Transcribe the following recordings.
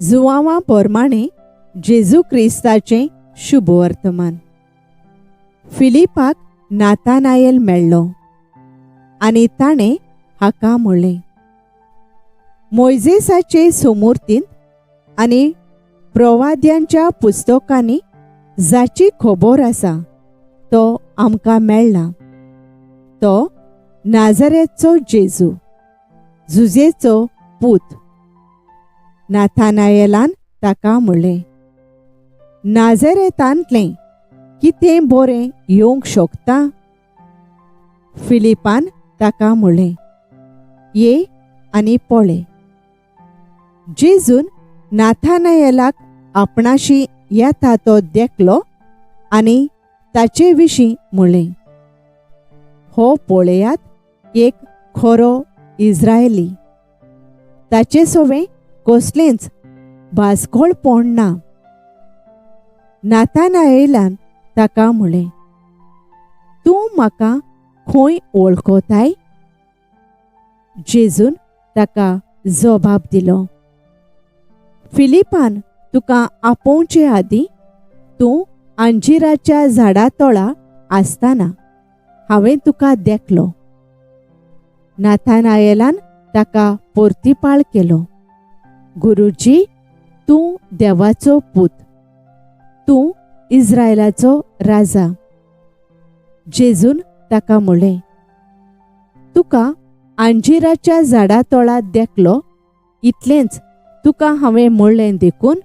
जुवांवा पोरमाणें जेजू क्रिस्ताचें शुभवर्तमान. फिलिपाक नातानायल मेळ्ळो आनी ताणें हाका म्हणलें, मोयजेसाचे सुमुर्तींत आनी प्रवाद्यांच्या पुस्तकांनी जाची खबर आसा तो आमकां मेळ्ळा, तो नाझरेतचो जेजू, जुजेचो पूत. नाथानायलान ताका म्हणलें, नाझरेतांतलें कितें बरें येवंक शकता? फिलिपान ताका म्हणलें, ये आनी पळय. जेजून नाथानायलाक आपणाशी येता तो देखलो आनी ताचे विशीं म्हणलें, हो पळयात एक खरो इस्रायली, ताचे सवें कसलेंच भासकोळपण ना. नाथानायलान ताका म्हणलें, तूं म्हाका खंय वळखताय? जेजून ताका जबाब दिलो, फिलिपान तुका आपोवचे आदीं तूं अंजिराच्या झाडा तळा आसतना हांवें तुका देखलो. नाथानायलान ताका पोर्तिपाळ केलो, गुरुजी, तूं देवाचो पूत, तूं इस्रायलाचो राजा. जेजून ताका म्हणलें, तुका अंजिराच्या झाडा तळा देखलो इतलेंच तुका हांवें म्हणलें देखून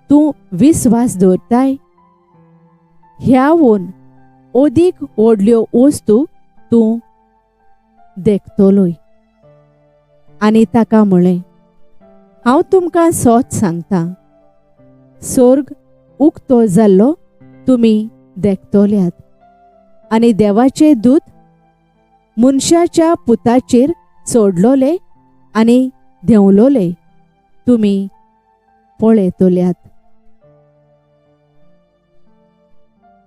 तूं विस्वास दवरताय? ह्यावून अदीक व्हडल्यो वस्तू तूं देखतलोय. आनी ताका म्हणलें, हांव तुमकां सोत सांगता, सोर्ग उक्तो जाल्लो तुमी देखतल्यात आनी देवाचे दूत मनशाच्या पुताचेर चडलोले आनी देंवलोले तुमी पळयतल्यात.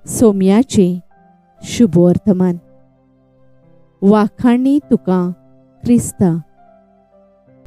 सोम्याचें शुभवर्तमान. वाखाणी तुका क्रिस्ता.